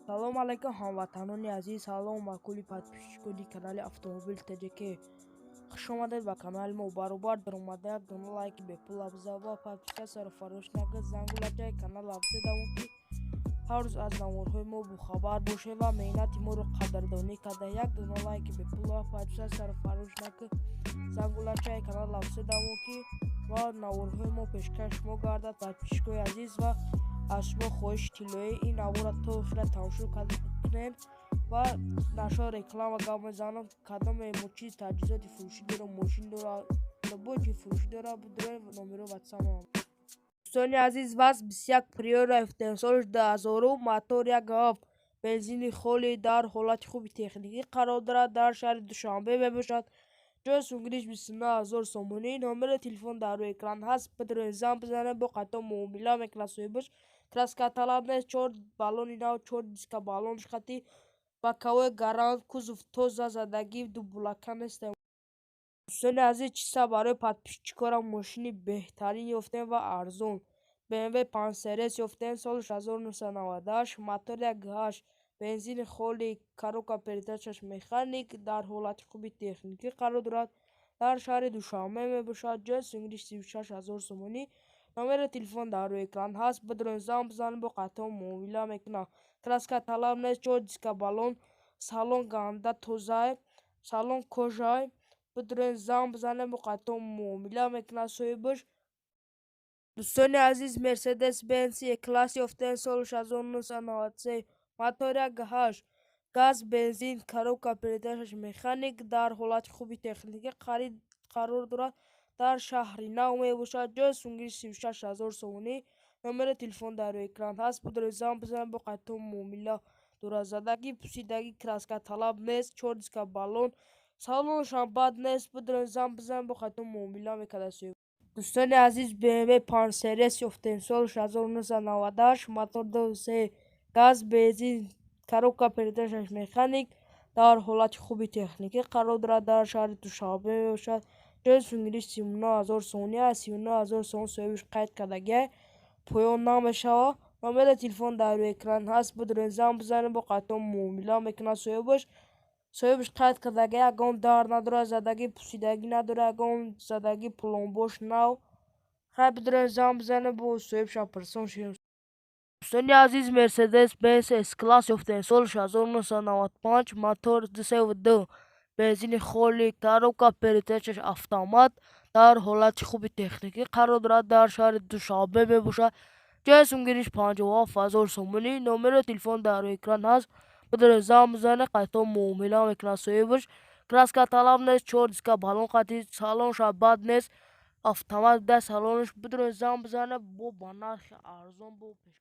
Салом алайкум, ҳамватанони азиз, салом ба кулли подписчикони канали Автомобил ТҶК. Хуш омадед ба канали мо. Баробар даромада як дона лайки бепул абза ва подписаться ро фаромӯш накунед, зангулачаи канал абзе дамо, ки ҳар рӯз аз наворҳои мо бохабар бошед ва меҳнати моро қадрдонӣ карда, як дона лайки бепул ва подписаться ро фаромӯш накунед, зангулачаи канал абзе дамо, ки ва наворҳои мо пешкаши шумо гардад. Подписчикои азиз, ва аз шумо хоҳиши тиллоӣ: ин наворро то охира тамошо кунед ва нашо реклама гап мезанам. Кадоме чиз, таҷҳизоти фурӯшӣ дора, мошин дора, любой чи фурӯшӣ дора, бидурен номеро ватсапам. Дӯстони азиз, ВАЗ 21 Приора ёфтем, соли 2000, мотор 1,7, бензини холӣ, дар ҳолати хуби техникӣ қарор дорад, дар шаҳри Душанбе мебошад. Ҷои сунгириш 29 000 сомонӣ. Номери телефон дар рӯи экран ҳаст, бидурен, занг бизанед, бо қатъо муомила мекунад соҳибаш. Краска талаб нест, чор баллони нав, чор диска баллонш хати боковой гарант, кузов тоза, задагӣ дубулака нест. Дӯстони азиз, чиса барои подписчикорам мошини беҳтарин ёфтем ва арзон. BMW 5 Series ёфтем, соли 1998, мотор 1,8, бензини холӣ, коробка передачаш механик, дар ҳолати хуби техникӣ қарор дорад, дар шаҳри Душанбе мебошад. Ҷои сунгириш 36 000 сомонӣ. Номери телефон дар рӯи экран ҳаст, бидурен, занг бизанед, бо қатъо муомила мекунад. Краска талаб нест, чор диска баллон, салон ганда тозае, салон кожае. Бидурен, занг бизанед, бо қатъо муомила мекунад соҳибаш. Дӯстони азиз, Мерседес Бенз Е-класс ёфтем, соли 1993, мотор 1,8, газ, бензин, коробка передачаш механик, дар ҳолати хуби техникӣ қарор дорад, дар шаҳри Нав мебошад. Ҷои сунгириш 36 000 сомонӣ. Номери телефон дар рӯи экран ҳаст, бидуред, занг бизанед, бо қатъо муомила дорад. Задагӣ, пусидагӣ, краска талаб нест, чор диска баллон, салонашам бад нест. Бидуред, занг бизанед, бо қатъо муомила мекарда соҳиб. Дӯстони азиз, BMW 5 Series ёфтем, соли 1998, мотор 2,3, газ, бензин, коробка передачаш механик, дар ҳолати хуби техникӣ қарор дорад, дар шаҳри Душанбе мебошад. Ҷои сунгириш 39 000 сомонӣ. Аз 39 000 сомон соҳибаш қайд кардагиай, поён намешавад. Номери телефон дар рӯи экран ҳаст, бидуред, занг бизанед, бо қатъо муомила мекунад соҳибаш. Соҳибаш қайд кардагиай, ягон дард надорад, задагӣ, пусидагӣ надорад, ягон задагӣ, пломбош нав. Хай, бидуред, занг бизанед, бо соҳибша пурсон шавем. Дӯстони азиз, Мерседес Бенз С-класс ёфтем, соли 1995, мотор 2,2, бензини холӣ, коробка передачаш автомат, дар ҳолати хуби техникӣ қарор дорад, дар шаҳри Душанбе мебошад. Ҷои сунгириш 57 000 сомонӣ. Номери телефон дар рӯи экран ҳаст, бидуред, занг бизанед, қатъо муомила мекунад соҳибаш. Краска талаб нест, чор диска баллон қатӣ, салонша бад нест, автомат буда салонаш. Бидуред, занг бизанед, бо ба нархи арзон бо пеш.